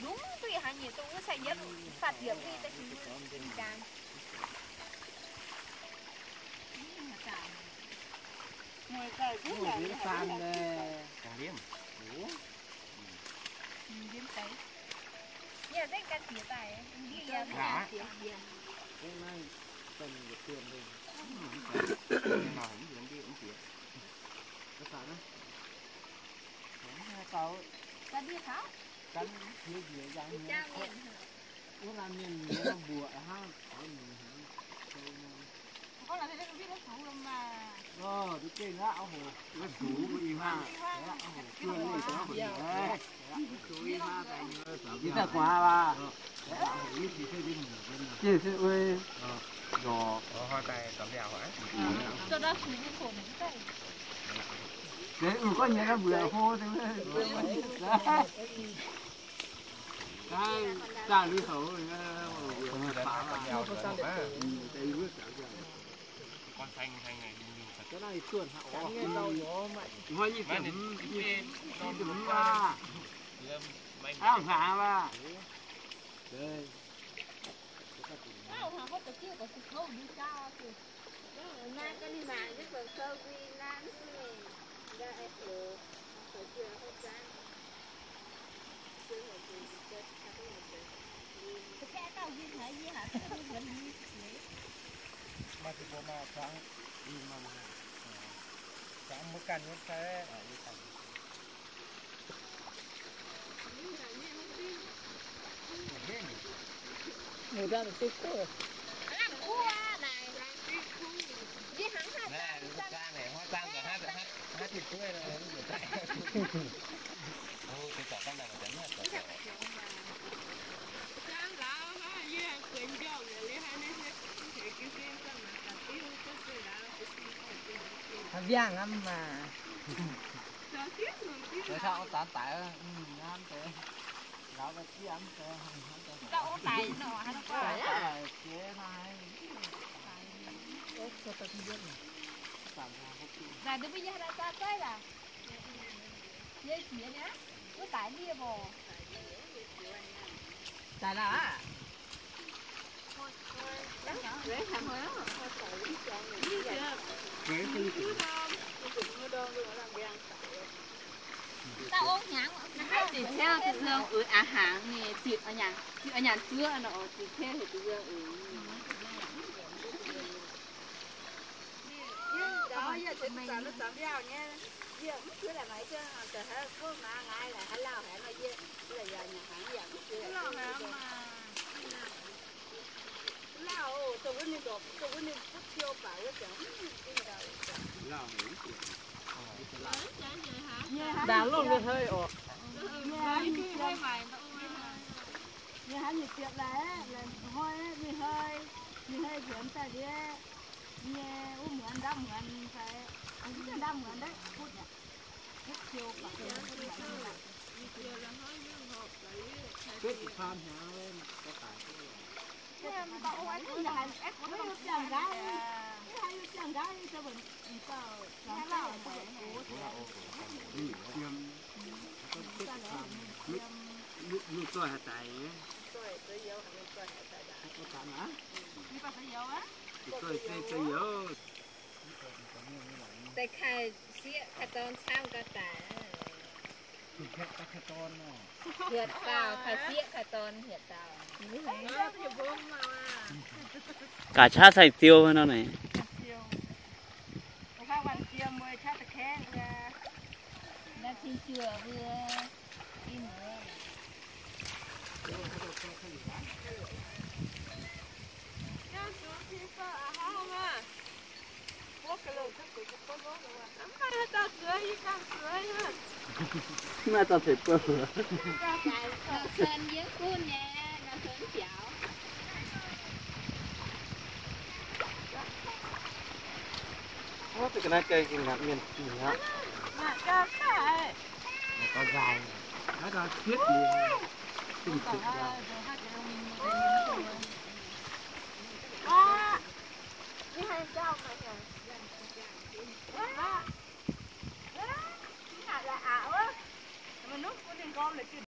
Lungv duqv haaix nyungc dongh wuov cai yietv faah diepc mingh daaih jiex mbuo jaax. Haaix mbiangh aqv maah. Taux ong daaix daic, hnamv deix, lauz daaih zieqv hnamv deix. Naaic mbuo yie haaix dauh zaaih laaic? Yie qiex niaa, wuov daic ndie mborqc. Daic laaic aqv. Ziqc ciouv zuqc nzong uix a'hnaangx nyei, ziqc nyanc zuov nor, ziqc ciouv heuc zuqc nzong uix. Ndaangc lungh lui hei oc. Yie haiz nyei ziepc laaic, laaic hnoi mingh hei, mingh hei nzuonx daaih ndiev nyei wuov muonz ndapv muonz fai, mv ndapv muonz ndapv butv aqv. Mv zoih haaix daic. Daaih kaaih sieqv kaaih dorn camv gau daic. Hietc dauh kaaih sieqv kaaih dorn hietc dauh. Gaax qaqv cai-ziou nor naaic. Maaih dauh ceix bouh. Wuov deix ga'naaiv gengh mienh dingc aqv. Gunv ninh nqorm la'jienv